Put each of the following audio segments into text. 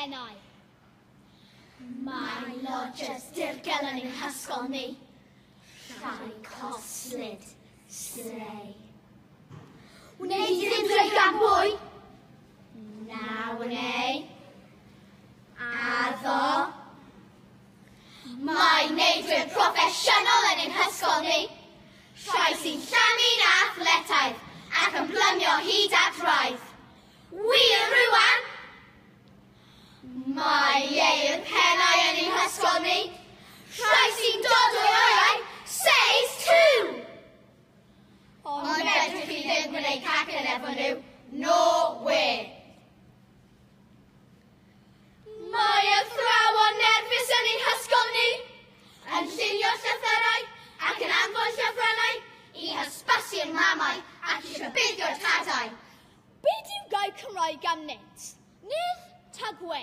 pennau. Mae lodgers dirgel yn ein hysgol ni. Rhai coslyd, slei. Wnei di ddim dweud gan bwy? Na wnei. Addo. Mae neidwyr proffesiynol yn ein hysgol ni. Rhai sy'n llamu'n athletaidd ac yn plymio hyd at wraidd. Wir rwan! Mae ieir pennau yn ein hysgol ni. Rhai sy'n dod o'i oerau, seis 2! Ond fedrwch chi ddim gwneud cacen efo nhw. No way! Mae athrawon nerfus yn ein hysgol ni, yn llunio llythyrau ac yn anfon llyfrannau i hysbysu'r mamau ac i rhybuddio'r tadau. Be di'w gair Cymraeg am nid? Nid ta gwe?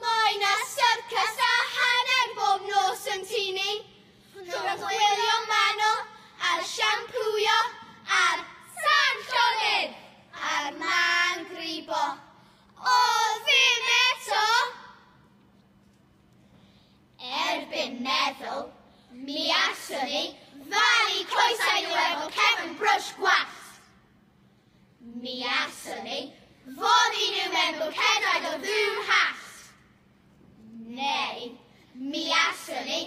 Mae na syrcas a hanner bob nos yn tŷ ni, rhwng y chwilio manwl a'r siampŵio a'r tân llonydd a'r man gribo. O, ddim eto! Erbyn meddwl, mi allwn ni falu coesau nhw efo cefn brwsh gwallt. Mi allwn ni foddi nhw mewn bwcedaid o ddŵr hallt. Neu, mi allwn ni